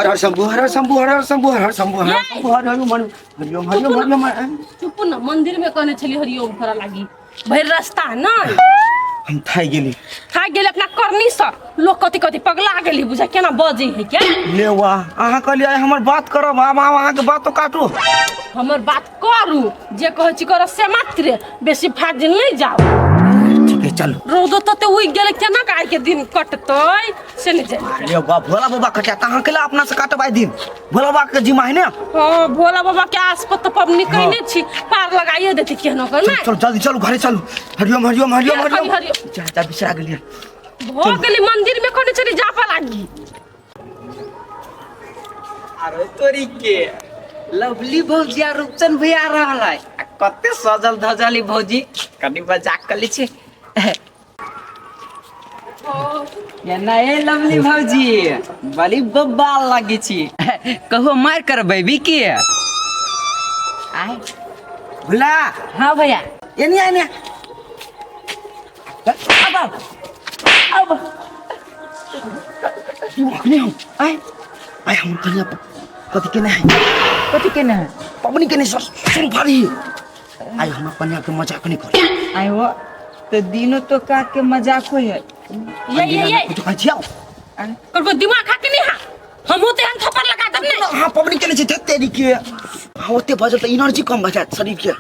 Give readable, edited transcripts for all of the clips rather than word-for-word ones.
हर हर शंभू हर हर शंभू हर हर शंभू हर हर शंभू हर हर शंभू हर हर हरिओम हरिओम हरिओम हरिओम। चुप न, मंदिर में कहने छली हरिओम करऽ लागी, भरि रास्ता न हम थाकि गेली। थाकि गेली अपना करनी से। लोग कथी कथी पगला गेली बुझा केना बजै है क्या। ले वाह, अहाँ कहलियै आइ हमर बात करब, आब आब अहाँके बातो काटू। हमर बात करू, जे कहै छी करब से मात्र, बेसी फाजिल नहि जाउ। ठीक है चलू। रौदो तते उगि गेलै, केना के आइ के दिन कटतै से नहि जानि। ले बाप, भोला बाबा कटिया तऽ अहाँ केला अपना से काटब आइ दिन? भोला बाबा के जिम्मा है ने। हाँ, भोला बाबा के आस पर तऽ पबनी कयने छी, पार लगाइए देते केहनो के नहि। चलू जल्दी चलू, घरे चलू। हरिओम हरिओम हरिओम हरिओम। हरिओम। जा जा बिसरा गेलियै। भऽ गेलै, मंदिर में कहने छली जापऽ लागी। अरे तोरी के लवली भौजी आ रूपचंद भैया रहल है, आ कते सजल धजल है भौजी, कनी मजाक कर ली छी। ना ए लवली भौजी, बड़ी बब्बाल लगी छी, कहो मार करबै भी के आय। भुला। हाँ भैया। एनी आय ने। अब अब तू अखने हम आय आय हम कनिया कथी केने है? कथी केने है? पबनी केने सर सुन भारी। आय हम कनिया के मजाक नहीं कर। आय वो तो दिनो तो का के मजाक होय है। ये ये ये कुछ कहै छियौ? करबो दिमाग खा के नहीं। हा हम होते हम थप्पड़ लगा देब ने। हां पबनी केने छै तेरी के। हां ओते बजल त एनर्जी कम भ जायत शरीर के।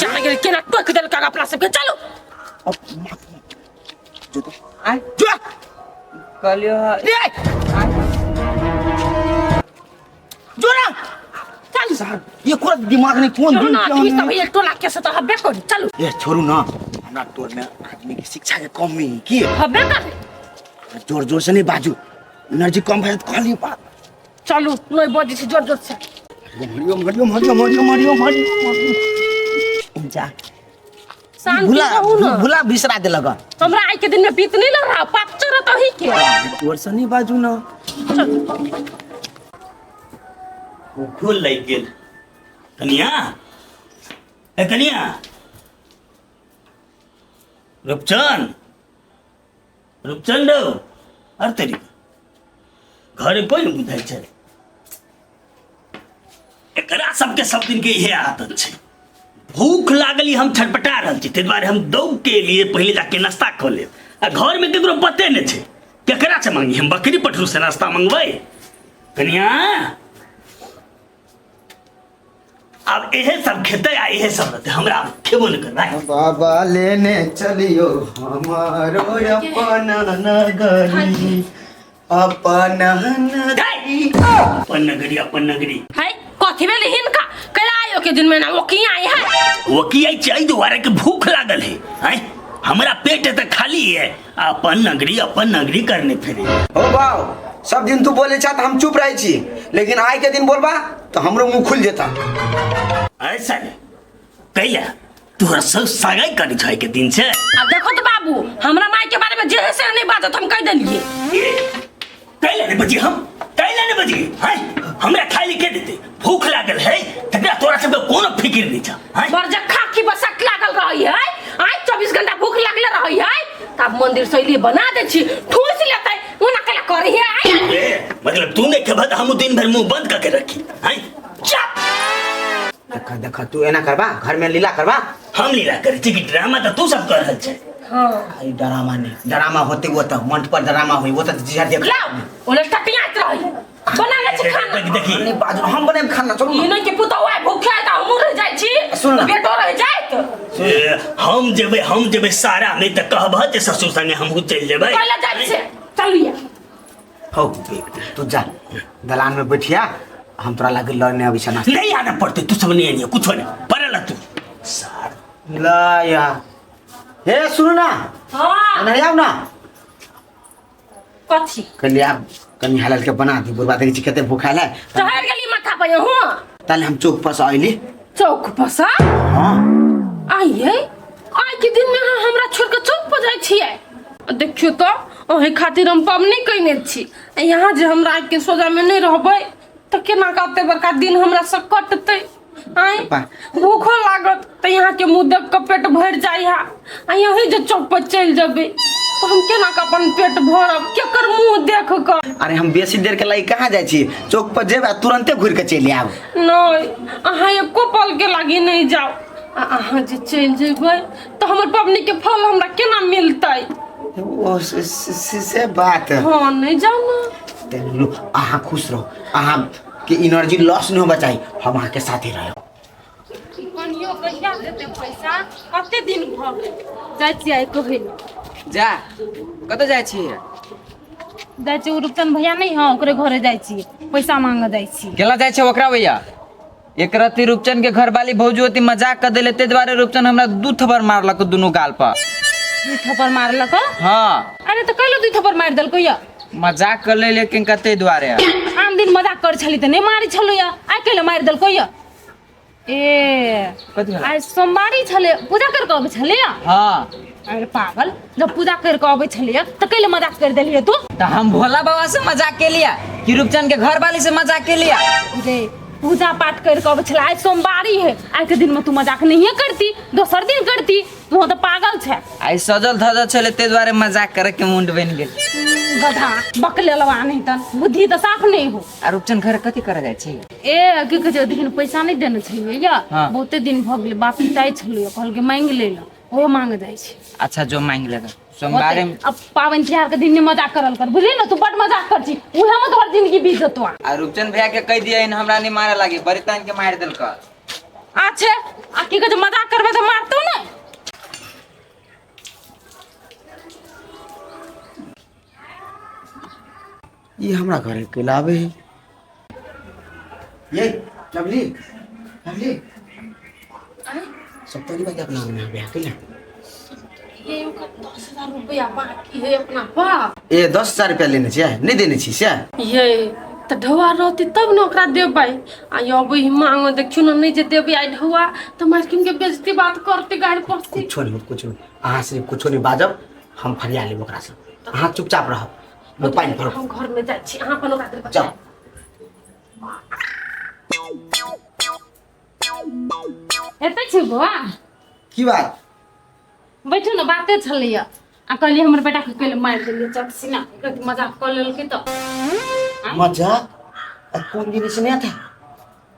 चल गेल केना टोक देलक अपना सबके, चलू। अब जो तो आय जो कहलियो रे जो ना चल सर, ये कोरा दिमाग नहीं कोन चलू दिन ना, आदमी के सब एक टोला के से तो हब्बे करी, चलू। ए छोड़ू ना, हमरा टोल में आदमी के शिक्षा के कमी की हब्बे करे। जोर जोर से नहीं बाजू, एनर्जी कम भए कहली बात। चलू नहीं बजै छी जोर जोर से। हरिओम हरिओम हरिओम हरिओम हरिओम हरिओम। जा शांति भुला रहू ना। भुला बिसरा देलक। हमरा आइ के दिन में बीत नहीं लग रहा, पाप चढ़त अही के। जोर से नहीं बाजू ना। भूखो लागि गेल। कनिया, ए कनिया, रूपचंद, रूपचंद रौ, अरे तेरी घरे कोई नहि बुझाइ छै। एकरा सबके सब दिन के इहे आदत छै। भूख लागली हम छटपटा रहल छी, ताहि दुआरे हम दौड़ के एलियै पहिले जाके नाश्ता कऽ लेब, आ घरमे ककरो पते नहि छै। केकरा से मांगी हम? बकरी पठरू से नाश्ता मंगबै? कनिया आब इहे सब खेतै आ इहे सब रहतै, हमरा आब खेबो नहि करबै। बाबा लेने चलियो हमारो अपन नगरी, अपन नगरी। अपन नगरी, अपन नगरी। है कथी भेल हिनका? कैला आयो के दिन में ना ओकी आई है। वो की आई छै दुआरे के भूख लागल है। हैं हमरा पेट तऽ खाली है, अपन नगरी अपन नगरी करने फिरे। हो बाव, सब दिन तू बोले छा त हम चुप रहे छी, लेकिन आइ के दिन बोलबा तो हमरो मुंह खुल जेता। ऐसा नहीं कैला तोहरा सब सगाई करे छै के दिन से। अब देखो तो बाबू, हमरा माई के बारे में जे है से नहीं बाजत, हम कह देलिए। कैला नहीं बजी हम, कैला नहीं बजी हैं? हमरा खाइ ले के देते? भूख लागल है तकरा तोरा सबके कोनो फिक्र नहीं छ हैं? बड़ जे खाकी बसक लागल रही है, आइ 24 घंटा भूख लागल रही है, तब मंदिर शैली बना दे छी, ठूस लेतै ओना कैला करे है आइ। ए, मतलब तू नहीं खेबह त हम दिन भर मुंह बंद करके रखी हैं? चुप। देखा देखा, तू एना करबा घर में लीला करबा? हम लीला करे छी कि ड्रामा त तू सब कर रहल छै। हां आई ड्रामा नहीं, ड्रामा होते वो तो मंच पर ड्रामा होई, वो तो जिया देख। लाओ ओले टटियात रही बना ले छी खाना। देखी, देखी। नहीं बाजू, हम बनाएब खाना, चलू ई ना। नहीं कि पुतहु आइ भूखे त हमहूँ रह जाइ छी, सुन ना। बेटो रह जाइत। ए, हम जेबै, हम जेबै सारा नहीं त कहबह जे ससुर संगे हमहूँ चलि जेबै। कैला जाइ छै, चलिए। हो तू जा दलान में बैठिया, हम तोरा लागे लड़ने अबै छ नाश्ता। नहीं आना पड़ते, तू सब नहीं आनिए कुछो नहीं पड़ल तू सार। ला या हे सुन ना। हां नहीं आउ ना। कथी? कनी आब कनी हलाल के बना दी, बुढ़बा देखै छी कते भूखायल है। चढ़ गेली माथा पर हूं। ताले हम चौक पर से अइली। चौक पर से? हां। आइए आइ के दिन में अहाँ हमरा छोड़ के चौक पर जाइ छियै? देखियौ तो ओहि खातिर हम पबनी कयने छी, यहाँ जे हमरा आइ के सोजा में नहीं रहबै तऽ केना के एते बड़का दिन हमरा से कटतै? आँय भूखो लागत तऽ यहाँ के मुँह देख के पेट भरि जाइ है, आ यही जे चौक पर चलि जेबै। तऽ हम केना कऽ अपन पेट भरब केकर मुँह देख कऽ अरे हम बेसी देर के लागि कहाँ जाइ छी चौक पर जेब आ तुरंते घुरि के चलि आयब नहि अहाँ एको पल के लागी नहि जाउ आ अहाँ जे चलि जेबै तऽ हमर पबनी के फल हमरा केना मिलतै ओ से, से, से, से बात हँ नहि जाउ ने ते लो अहाँ खुश रहो अहाँ के एनर्जी लॉस नहीं होबा चाही हम अहाँ के साथे रहो कनियो कहिया देतै पैसा कते दिन भऽ गेल जाइ छियै आइ कहै लए जा कतऽ जाइ छियै जाइ छियै ओ रूपचंद भैया नहि हँ ओकरे घरे जाइ छियै पैसा मांगऽ जाइ छियै केला जाइ छै ओकरा भैया एक रत्ती रूपचंद के घरवाली भौजी ओती मजाक कर देले ताहि दुआरे रूपचंद हमरा दू थप्पड़ मारलक दुनू गाल पर दू थप्पड़ मारलक हाँ अरे तऽ कैलो दू थप्पड़ मारि देलको या मजाक कर ले लेकिन कते दुआरे आन दिन मजाक कर छली तऽ नहि मारै छलो या आइ कैलो मारि देलको या ए कथी भेलै? आइ सोमवारी छलै पूजा कर के अबै छलै हाँ अरे पागल जब पूजा कर के अबै छलियै तऽ कैले मजाक कर देलियै तू तऽ हम भोला बाबा से मजाक के लिया कि रूपचंद के घर वाली से मजाक के लिया रे पूजा पाठ कर के अबै छलै आइ सोमवारी है आइ के दिन में तू मजाक नहिए करती दोसर दिन करती तू तऽ पागल छै आइ सजल धजल छलै ताहि दुआरे मजाक करे के मुंड बनि गेल गधा बकलेलवा नहीं तन बुद्धि तऽ साफ नहीं हो आ रूपचंद घर कथी करे जाइ छै ए की कहै छै देखिन पैसा नहि देने छलियै या हाँ। बहुते दिन भऽ गेलै बाप पिताइ छलियै कहलकै मांगि लै लए ओहो मांग जाइ छै अच्छा जो मांगि लेगा सोमवारे होतै। अब पाबनि तिहार के दिन मजाक करल कर बुझली ने तू बड मजाक कर छी उहे में तोहर जिंदगी बीत जेतो आ रूपचंद भैया के कह दिया हमरा नहीं मारे लागे बड़ी तान के मार देलक अच्छे आ की कहै छै मजाक करबै तऽ मारतौ ने ई हमरा घरे कैला आबै है ये लवली लवली सप्तरी बाजी अपना अंगना आबै है कैला ये ओकर 10,000 रुपया बाकी है अपना पास ए 10,000 रुपया लेने छियै नहि देने छी से ये तऽ ढौआ रहतै तब ने ओकरा देबै आ अबै ही मांगो देखियौ ने नहि जे देबै आइ ढौआ तऽ मालकिन के बेइज्जती बात करतै गारि पड़तै कुछो नहीं कुछो नहीं अहाँ से कुछो नहीं बाजब हम फरिया लेब ओकरा से अहाँ चुपचाप रहब हम पानि भरब हम घर में जाइ छी अहाँ अपन ओकरा देबै जाउ एतै छी बौआ की बात बैठू ने बाते छलैया आ कहलियै हमर बेटा के कैले मारि देलियै चटसिना एकरा मजाक कऽ लेलकै तऽ मजाक आ कोन दिन से नहीं आता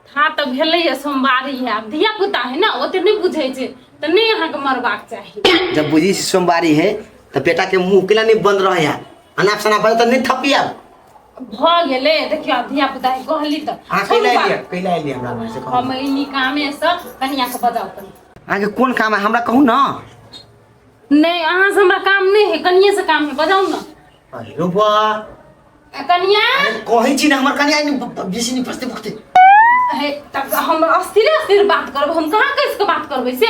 था तऽ भेलैया सोमवारी है आब धिया पुता है ने ओते नहि बुझै छै तऽ नहि अहाँके मरबाक चाही जब बुझी छी सोमवारी है तो बेटा के मुंह केला नहीं बंद रहे है अनाप शनाप बाजो तो नहीं थपी आब भऽ गेलै देखियौ आब धिया पुता है कहली तऽ अहाँ कैला एलियै कैला एलियै हमरा घर से कहू हम एनी कामे से कनिया के बजाउ कनी अहाँके कोन काम है हमरा कहू ना नहि अहाँ से हमरा काम नहि है कनिये से काम है बजाउ ने अरे रो बा कनिया कहै छी ने हमर कनिया नहीं बेसी नहीं फसते भुकते हे तब हम अस्थिरे अस्थिर बात करब हम कहाँ कैस के बात करबै से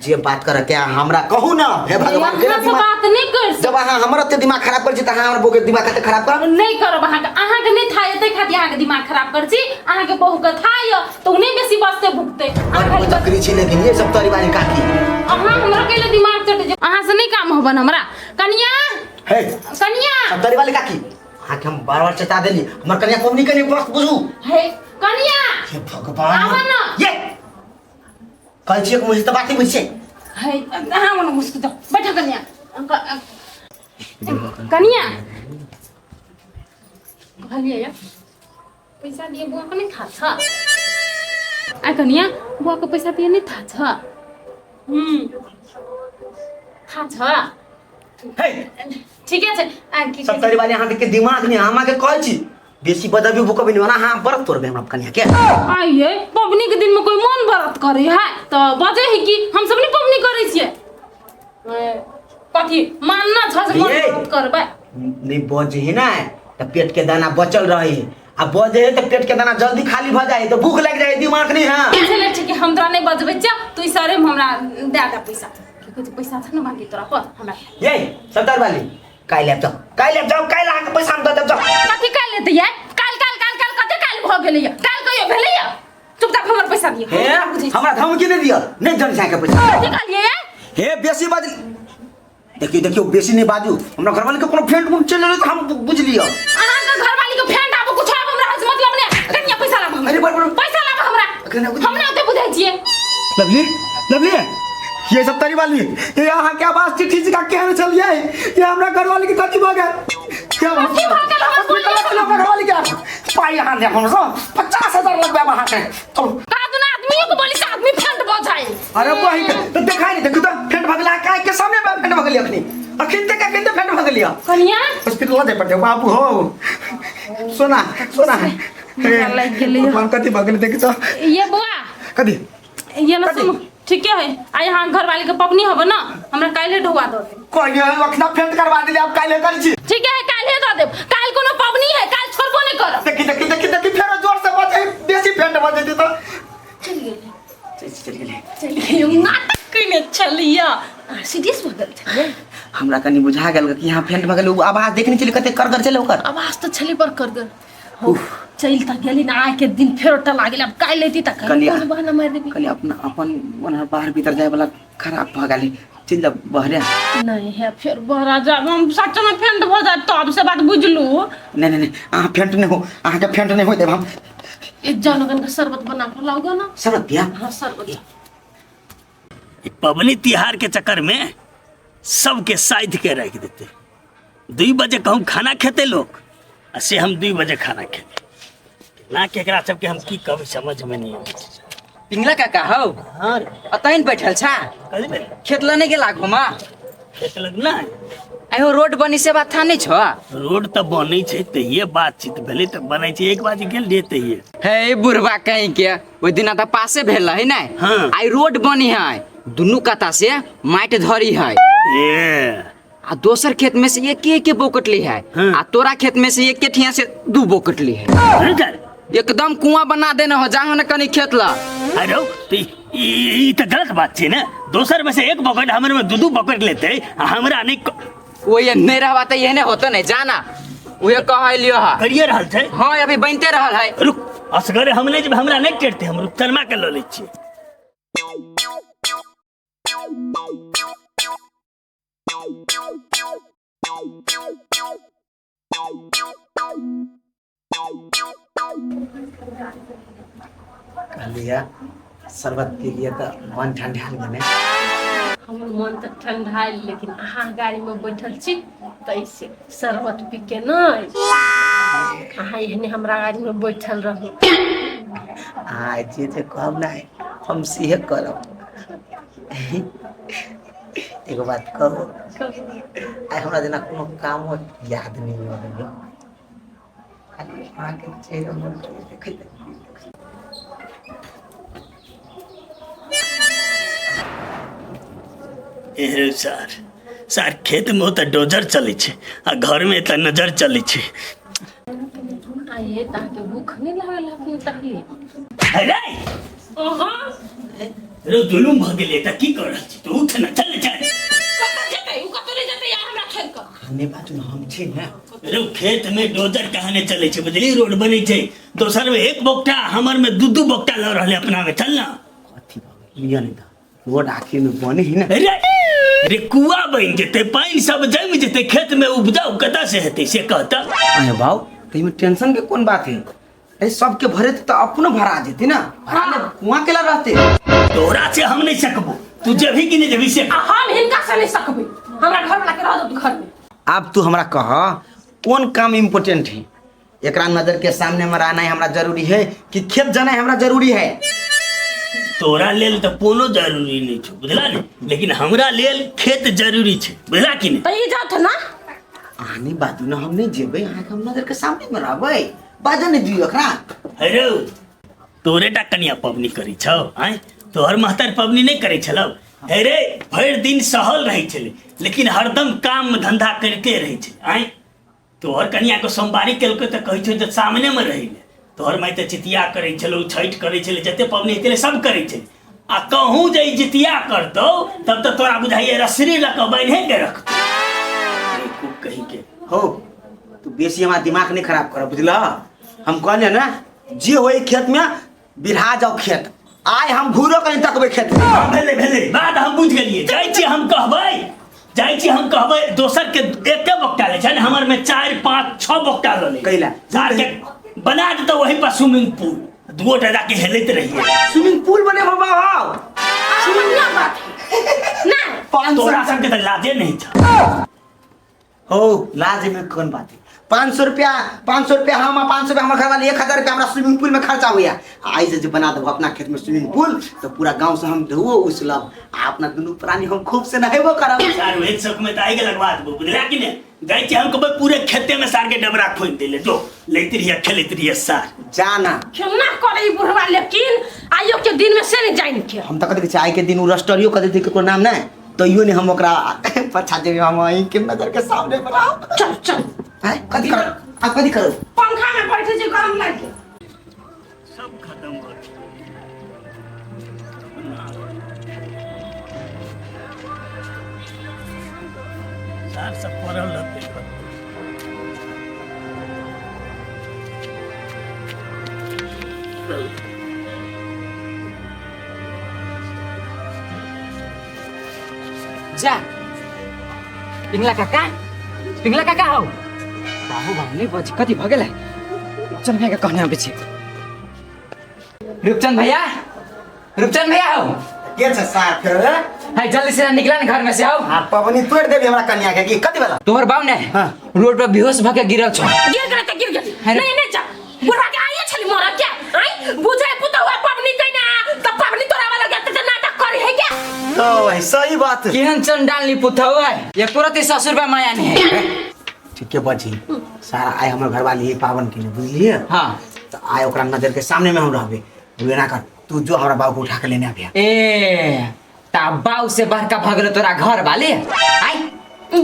जे बात करे के अहाँ हमरा कहू ना हे भगवान अहाँ से बात नहि कर जब अहाँ हमर एते दिमाग खराब कर छी तऽ अहाँ हमर बहू के दिमाग कते खराब करब नहि करब अहाँके अहाँके नहि था एते खातिर अहाँके दिमाग खराब कर छी अहाँके बहू के था यऽ तऽ ओ नहि बेसी बसते भुकते अहाँ खाली बस चक्री छी लेकिन ये सब तोरी बारी काकी अहाँ हमरा कैले दिमाग चट जे अहाँ से नहि काम होबन हमरा कनिया हे कनिया सब तोरी वाली काकी अहाँके हम बार बार चेता देली हमर कनिया पबनी कनि बस बुझू हे कनिया हे भगवान आबऽ ना। ये कहै छियै कि मुझे तऽ बात नहीं बुझै छियै हे अहाँ मने मुस्कुर जाओ बैठो कनिया कनिया कहलियै या पैसा दिए बुआ के नहीं था छ आ कनिया बुआ के पैसा दिए नहीं था छ था छ हे ठीके छै आ की सब तरी वाली अहाँके दिमाग नहीं हम अहाँके कहै छी बेसी बदबी बुकबी नहीं ओना अहाँ बरत तोड़बै हमरा कनिया के आइए पबनी के दिन में कोई मन व्रत करे है तो बजे है कि हम सब नहीं पबनी करे छियै कथी मानना छ से मन ये। व्रत करबै नहीं बजे है ना तो पेट के दाना बचल रहे आ बजे है तो पेट के दाना जल्दी खाली भ जाए तो भूख लग जाए दिमाग नहीं है चले ठीक है हम तोरा नहीं बजबै छियै तू इशारे में हमरा दे दे पैसा की कहै छै पैसा छ ने बाकी तोरा पर हमरा ये सरदार वाली काल्हि आबि जाओ काल्हि आबि जाओ काल्हि अहाँके पैसा हम दऽ देब जाओ कथी काल्हि लेतै ये काल्हि काल्हि काल्हि काल्हि कते काल्हि भऽ गेलै ये काल्हि कहियो भेलै ये चुपचाप हमर पैसा दिअ हे हमरा धमकी नहि दिअ नहि जन अहाँके पैसा कथी कहलियै ये हे बेसी बाज देखियौ देखियौ बेसी नहि बाजू हमरा घरवाली के कोनो फ्रेंड उंड चलि एलै तऽ हम बुझि लिअ अहाँके घरवाली के फ्रेंड आबो कुछ आबो हमरा से मतलब नहि कनिया पैसा लाबो हमरा अरे बड़ बड़ पैसा लाबो हमरा अखन हम नहि ओते बुझै छियै लवली लवली ये सब तरी वाली ये अहाँ के आवाज चिट्ठी जका केहन छलियै ये हमरा घरवाली के कथी भऽ गेल? कथी भऽ गेल हमर हॉस्पिटल लऽ चलू घरवाली के। पाइ अहाँ देब हमरो 50,000 लगबेब अहाँके। चलू। का दुना आदमी के बोली से आदमी फेंट भऽ जाए। अरे बहिन के तऽ देखाइ नहि देखू तऽ फेंट भऽ गेलै अहाँके आँखिके सामने फेंट भऽ गेलै अखनी अखन तक अखन तक फेंट भऽ गेलै। कनिया हॉस्पिटल लऽ जाय पड़तै बाबू हो। सोना सोना हमरा लागि गेलै। भगवान कथी भऽ गेलै देखी तऽ। ये बुआ कथी ये ना कथी? सुनू ठीके है आ यहाँ घरवाली के पबनी हबे ना हमरा काल्हे ढोआ दो देब। कहियो अखना फेंट करवा देली आब काल्हे करै छी। ठीक है काल्हे दऽ देब काल्हि कोनो पबनी है काल्हि छोड़बो नहि करब। देखी देखी देखी देखी फेरो जोर से बजे बेसी फेंट भऽ जेतै तऽ। चलि गेलै। चलि गेलै। चलि गेलै नाटक कयने छलियै सीरियस भऽ गेल छलियै। हमरा कनि बुझा गेल कि यहाँ फेंट भऽ गेल ओ आवाज देखने छलियै कते करगर छलै ओकर। आवाज तऽ छलै बड़ करगर। हो चलि तऽ गेली ना आइ के दिन फेरो टला गेल आब काल्हि अयती तऽ कनि कोनो बहाना मारि देबी। कनि अपना अपन ओना बाहर भीतर जाय वाला खराब भऽ गेलै चलि जा बहरे। नहीं है फिर बहरा जाब हम सच में फेंट भऽ जायब तब से बात बुझलू। नहीं नहीं नहीं अहाँ फेंट नहीं हो अहाँके फेंट नहीं हो देब हम। एक जानगन का शरबत बना के लाओगे ना। शरबत पिया? हाँ शरबत। ई पबनी तिहार के चक्कर में सबके साइध के रख देते। 2 बजे कहूँ खाना खेते लोग आ से हम 2 बजे खाना खेते ना केकरा सबके हम की कहबै समझ में नहीं आबै छै। पिंगला काका हौ। हाँ रे। अतैन बैठल छा? कथी भेल? खेत लने गेला घुमा? खेत लग ना आयो रोड बनी से बात था नहीं छो? रोड तऽ बनै छै तहिये बातचीत भेलै तऽ बनै छै 1 बजे गेल रहियै तहिये। हे बुढ़वा कहीं के ओहि दिना तऽ पासे भेल रहे ने। हाँ। आई रोड बनी है दुनू कता से माटि धरी है। ए आ दोसर खेत में से एक एक बोकट ली है। हाँ। आ तोरा खेत में से एक ठिया से 2 बोकट ली है। एकदम कुआं बना देने हो जाहो ने कनी खेत ला। अरे तो ई तो गलत बात छै ने दोसर में से 1 बकेट हमर में 2-2 बकेट लेते आ हमरा नहीं वो ये नहीं रहबा त एहने होतो नहीं जाना उहे कहै लियो हा। करिए रहल छै। हां अभी बनते रहल है। रुक असगरे हम नहीं जब हमरा नहीं टेरते हम रुक शर्मा के ल लै छियै। कहलियै शरबत पी लिअ तऽ मन ठंडा गेलै। हमर मन तऽ ठंडा लेकिन अहाँ गाड़ी में बैठल छी तैसे शरबत पी के नहीं अहाँ एहने हमरा गाड़ी में बैठल रहू। अहाँ जे जे कहब ने हम सेहे करब। एगो बात कहू आइ हमरा जेना कोनो कामो याद नहीं अबैया खाली अहाँके चेहरा मन देखैत। एहे सर सर खेत में तऽ डोजर चलै छै आ घर में तऽ नजर चलै छै। आइए ताके भूख नहीं लागल अखन तकली। अरे अहाँ रे जुलुम भऽ गेलै तऽ की कर रहल छी तू उठ ना चल चल। कतऽ जेतै उ कतऽ नहि जेतै यार हमरा छोड़ि कऽ। नहि बाजू ने हम छी ने। रे खेत में डोजर कहाँ नहि चलै छै बुझली रोड बनै छै दोसर में 1 बोकटा हमर में 2-2 बोकटा लऽ रहलै अपना में चल ना। कथी भऽ गेल लिअ नहि तऽ रोड आखिर में बने ही ना। रे रे कुआ बनि जेतै पानि सब जमि जेतै खेत में उपजाउ कतऽ से हेतै से कहता। अरे बाबू तऽ एहिमे टेंशन के कोन बात है? अरे सबके भरे तऽ अपनो भरा जेतै ना भरा ले कुआं केला रहते। तोरा से हम नहीं सकबो तू जेबही कि नहीं जेबही से। आ हम हिनका से नहीं सकबै हमरा घर वाला के रह दो घर में। आब तू हमरा कह कोन काम इम्पोर्टेंट है? एकरा नजर के सामने में रहना हमरा जरूरी है कि खेत जाना हमरा जरूरी है? तोरा लेल तऽ कोनो जरूरी नहीं छौ बुझला ने लेकिन हमरा लेल खेत जरूरी छै बुझला कि नहीं? तऽ ई जात ना। अहाँ नहीं बाजू ना हम नहीं जेबै अहाँके हम नजर के सामने में रहबै बाजऽ नहीं दियौ एकरा। अरे तोरे टा कनिया पबनी करै छौ आँय तोहर महतर पबनी नहीं करै छलौ? अरे भरि दिन सहल रहै छलै लेकिन हरदम काम धंधा करिते रहै छै आँय तोहर कनिया के सोमवारी केलकै तऽ कहै छौ जे सामने में रहै ले। तोहर माय तऽ जितिया करै छलौ छठि करै छलै जते पबनी हेतै सब करै छलै आ कहूँ जे ई जितिया करतौ तब तऽ तोरा बुझाइए रसरी लऽ कऽ बान्हे के रखतौ। खूब कही के हो तू बेसी हमारा दिमाग नहीं खराब कर बुझल। हम कहलियै ने जे होई खेत में बिरहा जाओ खेत आइ हम घूरो कहीं तकबै खेत में। हाँ, भेलै भेलै बात हम बुझि गेलियै। जाइ छी हम कहबै जाइ छी हम कहबै दोसर के एके बोकटा लै छै ने हमर में 4 5 6 बोकटा लऽ लै। कैला? सार के बना देतौ वही पर स्विमिंग पूल 2 टा जाके हेलैत रहियै। स्विमिंग पूल बनेबो बाबा। बढ़िया बात है। ना 500 तोरा सबके तऽ लाजे नहीं छ। हो लाज में कौन बात है। 500 रुपया, 500 रुपया हम 500 रुपया हमर घरवाली, 1000 रुपया हमरा स्विमिंग पूल में खर्चा हुआ। आई से जो बना देबो अपना खेत में स्विमिंग पूल तो पूरा गांव से हम धोओ उछलब आ अपना दुनू प्राणी हम खूब से नहेबो करब। सार वही सब में तो आइ के लगवा देबो, बुझला कि नहीं? जाइ छी हम कहबै पूरे खेते में सार के डबरा खोलि देले, जो लैत रहिए खेलैत रहिए सार। जाना खेलना करे ई बुढ़वा, लेकिन आइयो के दिन में से नहीं जाइन के। हम तो कथी आइ के दिन उ रस्टरियो कथी थी केकरो नाम नहीं तैयो नहीं हम ओकरा पछा देबे, हम अहीं के नजर के सामने बनाओ। चल चल हैं कथी करो आ कथी करो? पंखा में बैठे छी गरम लागे। सब खत्म हो गेल। सार सब पड़ल रहतै। जा पिंगला काका, पिंगला काका हो बाबू बाबू नहीं बच कथी भ गेलै? रूपचंद भैया के कहने आबै छी। रूपचंद भैया, रूपचंद भैया हो के छै सार फेर रे? है जल्दी से निकला ने घर में से आओ। आ पवनी तोड़ देबी हमरा कन्या के की कथी वाला? तोहर बाप ने हाँ। रोड पर बेहोश भ के गिरल छौ। गिर गेलै त गिर गेलै। अरे। नहीं नहीं जा बुढ़ा के आइए छली मोरा क्या आई बुझे पुतौआ पवनी तैना त पवनी तोरा वाला गया त नाटक करे है क्या? तो भाई सही बात। केहन चंडाल नी पुतौ है, एको रति ससुर बा माया नहीं है। ठीक है बची सारा आइ हमर घरवाली है पावन के बुझलिए। हाँ तो आइ ओकरा नजर के सामने में हम रहबे, एना कर तू जो हमरा बाबू को उठा के लेने आबिया। ए ता बाऊ से बड़का भगलो तोरा घर वाले आई।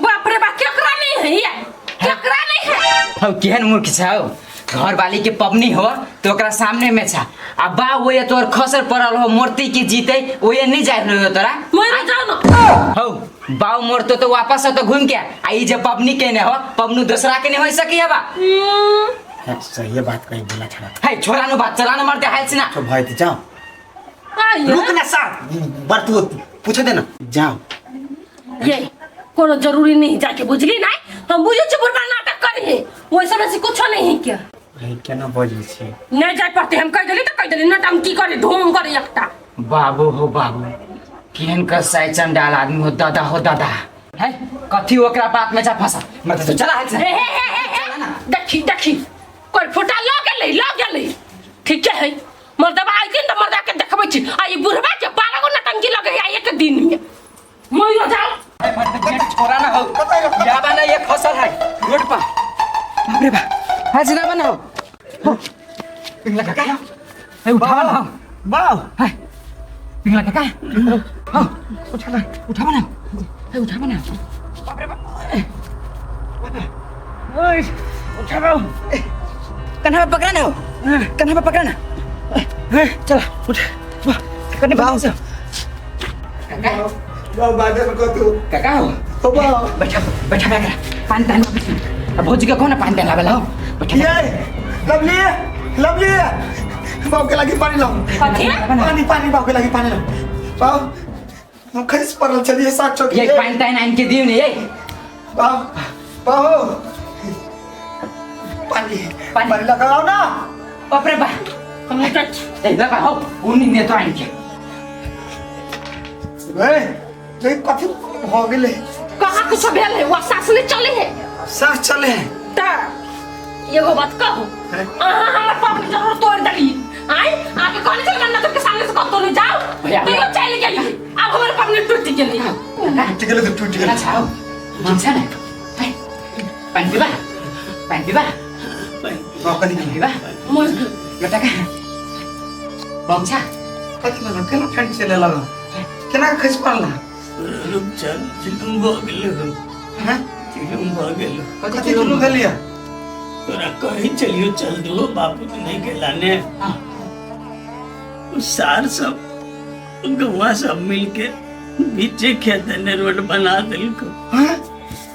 बाप रे बाप केकरा नहीं है ये, केकरा नहीं है? हौ केहन मूर्ख छौ, घर वाली के पबनी हो तो ओकरा सामने में छा आ बा ओए तोर खसर पड़ल हो मूर्ति के जीते ओए नहीं जाए हो तोरा। मर जाओ ना। हौ बाऊ मरतो तो वापस तो घूम के आ ई जे पबनी के ने हो पबनू दोसरा के ने हो सकी हबा। सही बात कही बोला छड़ा। है छोरा नु बात चला न मरते हाल से ना। तो भाई तो जाओ रुक ना साहब बर तू पूछ दे ना जाओ। ये कोनो जरूरी नहीं जाके बुझली ना, हम बुझे छी बुढ़वा नाटक करे है वैसे वैसे कुछ नहीं है क्या? नहीं केना बजै छी? नहीं जाय पड़ते हम कह देली त कह देली ना हम की करे ढोंग करे एकटा। बाबू हो बाबू केहन कसाई चंडाल आदमी हो दादा हो दादा है कथी ओकरा बात में जा फंसा मत तो चला है। हे हे हे हे देखी देखी कोई फुटा ल गेलै ल गेलै ठीक है मर्दबा आइ त मर्दा के देखबै छी आ ई बुढ़वा के 12 गो नटंकी लगे है एक दिन में मइरो जाओ। छोरा ना हो याबा ना ये फसल है रोड पर। बाप रे बाप हाय सीधा बना हो पिंगला काका है उठावा ना बाव है पिंगला काका हो उठावा उठावा ना है उठावा ना। बाप रे बाप ओए उठावा कन्हा पे पकड़ा ना हो कन्हा पे पकड़ा ना चला उठ कन्हा पे से काका बाव बाजे में कतू काका हो बाव बैठा बैठा बैठा पानी तान अब भौजी के कौन पानी तान लावे लाओ बैठा। ये लवली लवली बाव के लागी पानी लाओ। कथी? पानी पानी बाव के लागी पानी लाओ। बाव हम खस पड़ल छलिए सात चौकी ये पानी तान आन के दियो ने ये बाव बाव पानी पानी लगाओ ना। बाप रे बा हम ए लगा हो उनी ने तो आन के ए ये कथी हो गेलै? कहाँ कुछ भेल है वह सास नहीं चले है। सास चले है ता एगो बात कहू अहाँ हमर पाप जरूर तोड़ देली आई आके कहने चल नजर के सामने से कतौ नहीं जाओ भैया, तो चल गेली अब हमर पाप टूट गेली। टूट गेलै तो टूट गेलै। अच्छा हो ठीक छ ने पानी पीबा पानी पीबा बाव कनी पीबा मर लोटा का ठीक छ कथी लगा केना फेंक चले लगा केना खसि पड़ला? रुक चल चिलुम भ गेलो। हैं चिलुम भ गेलो। कथी चुलू भेलिया? तोरा कहीं चलियो चल दो बापू तो नहीं गेला ने। उ सार सब गौवा सब मिलके बीचे खेत ने रोड बना देलको। हैं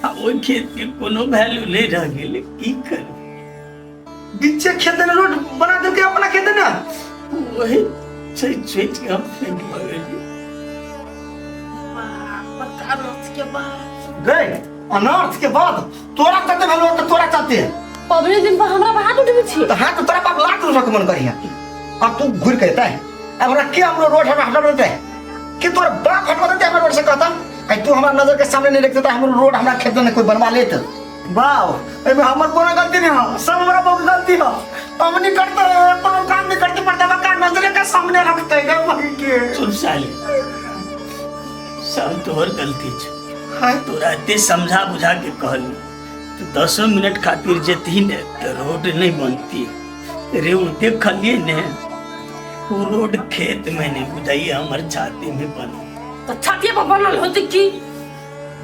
आ ओहि खेत के कोनो वैल्यू नहीं रह गेलै की करू? बीचे खेत ने रोड बना देलकै अपना खेत ने वही सोचि सोचि के हम फेंक भऽ गेलियै। अनर्थ के बाद गए अनर्थ के बाद तोरा चलते भेलो त तोरा चलते पबनी दिन पर हमरा हाथ उठबै छी तो हाथ तोरा बाप लात उठक मन करिया आ तू घुर के एतै हमरा के हमरो रोड हमरा हटल देतै कि तोर बाप हटवा देते हमर रोड से कहता कहीं तू हमरा नजर के सामने नहीं रखते त हमर रोड हमरा खेत में कोई बनवा लेत। बाप एमे हमर कोनो गलती नहीं हो, सब हमरा बहुत गलती हो। हम नहीं करते कोनो काम नहीं करते मर्दवा का नजर के सामने रखते गे भाई के। चुप साले, सब तोहर गलती छौ। हाय तोरा एते समझा बुझा के कहली तू 10 मिनट खातिर जेती ने तो रोड नहीं बनती रे। वो देखलिए ने वो रोड खेत में नहीं बुझाइए हमर छाती में बन। तो छाती पर बनल होते की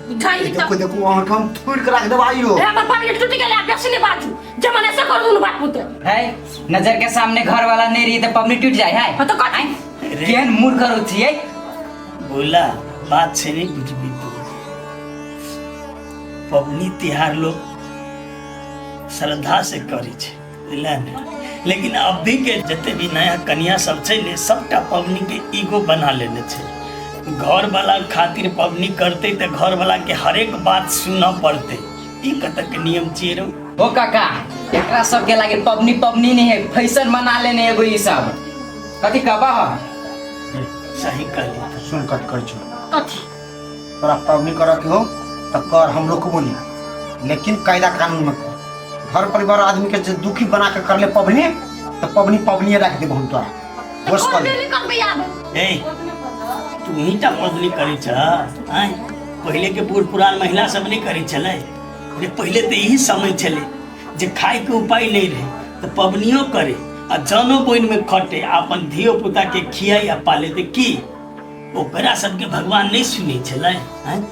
बुझाई त देखो देखो अहाँ के हम थोड़ के रख देब आइयो। हे हमर पानी टूट गेल आ बेसी नहीं बाजू जमाने से कर दुनु बाप पुत है नजर के सामने घर वाला नहीं रही तो पबनी टूट जाए है। हाँ तो कथी? रे। केहन मूर्ख छियै। बोला बात से नहीं बुझबी तू। पबनी तिहार लोग श्रद्धा से करी छै बुझला ने, लेकिन अभी के जते भी नया कन्या सब छै ने सबटा पबनी के ईगो बना लेने छै। घर वाला खातिर पबनी करते तो घर वाला के हरेक बात सुनऽ पड़ते। ई कतक नियम छियै रौ? ओ काका एकरा सबके लागे पबनी पबनी नहीं है, फैशन बना लेने एगो ई सब कथी कहबा ह? सही कहली। सुन कत कर छु कथी तोरा पबनी करऽ के हो त कर, हम रोकबो नहीं, लेकिन कायदा कानून में कर। घर परिवार आदमी के जे दुखी बना के करले पबनी त पबनी पबनी रख देबो हम तोरा। होश कर ले। करबै आब। ए तू ही टा पबनी करै छ आँय? पहिले के बूढ़ पुरान महिला सब नहीं करै छलै रे। पहिले तऽ यही समय छलै जे खाय के उपाय नहीं रहे तऽ पबनियो करे आ जनो बोनि में खटे आ अपन धियो पुता के खियाई आ पाले। तऽ की ओकरा सबके भगवान नहीं सुनै छलै आँय?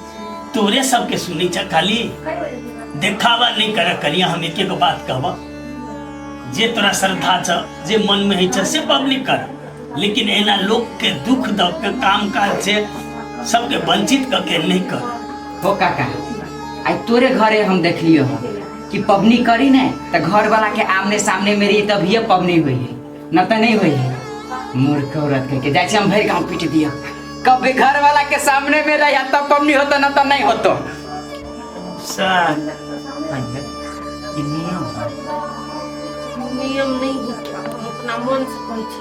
तोरे सबके सुनै छ खाली देखावा नहीं कर करिया। हम एक एगो बात कहब, जे तोरा श्रद्धा छ जे मन में होइ छ से पबनी कर, लेकिन एना लोक के दुख द के काम काज से सबके वंचित क के नहीं कर। हो काका आई तोरे घरे हम देखलियो ह कि पबनी करी ने त घर वाला के आमने सामने में रही तभिए पबनी हुई है, न त नहीं हुई है। मूर्ख औरत कह के जाइ छी हम भरि गांव पीट दिया। कभी घर वाला के सामने में रही तब पबनी होतो न त नहीं होतो। सर ई नियम है। नियम नहीं होते, हम अपना मन से कहै छी।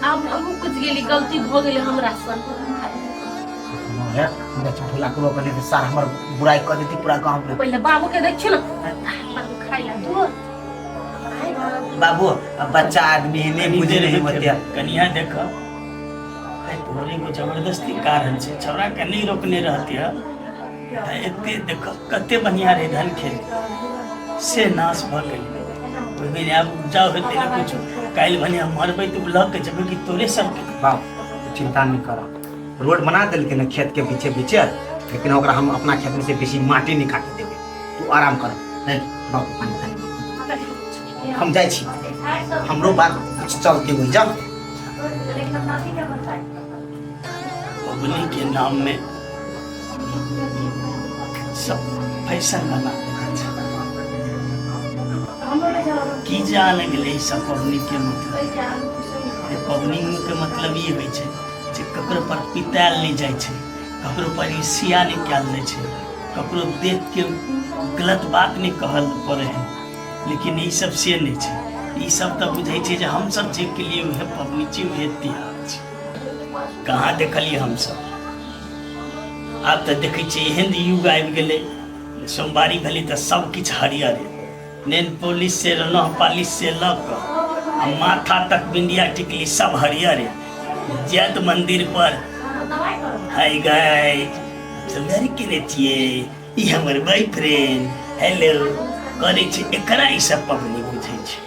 आब हमहूँ कुछ गेली गलती भऽ गेलै हमरा से। है हमरा भुला के लोग कहले सार हमर बुराई कर देती पूरा गांव में। पहिले बाबू के देखियो ना बाबू खाइ ला दूर। बाबू अब बच्चा आदमी है नहीं बुझे नहीं मतिया। कनिया देख तोहरे को जबरदस्ती कारण छै, छौड़ा के नहीं रोकने रहती है त एते देख कते बढ़िया रहे धान खेत से नाश भऽ गेल। ओहि दिन आब उपजाउ हेतै ने कुछो, काल्हि भने हम मरबै तऽ लऽ के जेबै कि तोरे सबके। बाप चिंता नहीं कर, रोड बना देलकै ने खेत के बीचे बीचे, लेकिन ओकरा हम अपना खेत में से बेसी माटी नहीं काटे देबै। तू आराम कर। नहीं बाबू पानी पानी हम जाइ छी, हमरो बात कुछ चलते हुई जा। पबनी के नाम में सब फैशन बना देना छै। की जान गेलै ई सब पबनी के मतलब। पबनी के मतलब ई होइ छै जे ककरो पर पितायल नहि जाइ छै, ककरो पर ईर्ष्या नहि कयल जाइ छै, ककरो देख के गलत बात नहि कहल पड़ै है। लेकिन ई सब से नहि छै। ई सब तऽ बुझै छै जे हमसब जे के लिए उहे पबनी छी उहे तिहार छै। कहाँ देखलियै हमसब? आब तऽ देखै छियै एहन युग आबि गेलै सोमवारी भेलै तऽ सब किछु हरियर है, नेल पॉलिश से नह पॉलिश से लऽ कऽ आ माथा तक बिंदिया टिकली सब हरियर है। जायत मंदिर पर हाय गाइस सोमवारी केने छियै, ई हमर बॉयफ्रेंड हेलो करै छै। एकरा ई सब पबनी बुझै छै।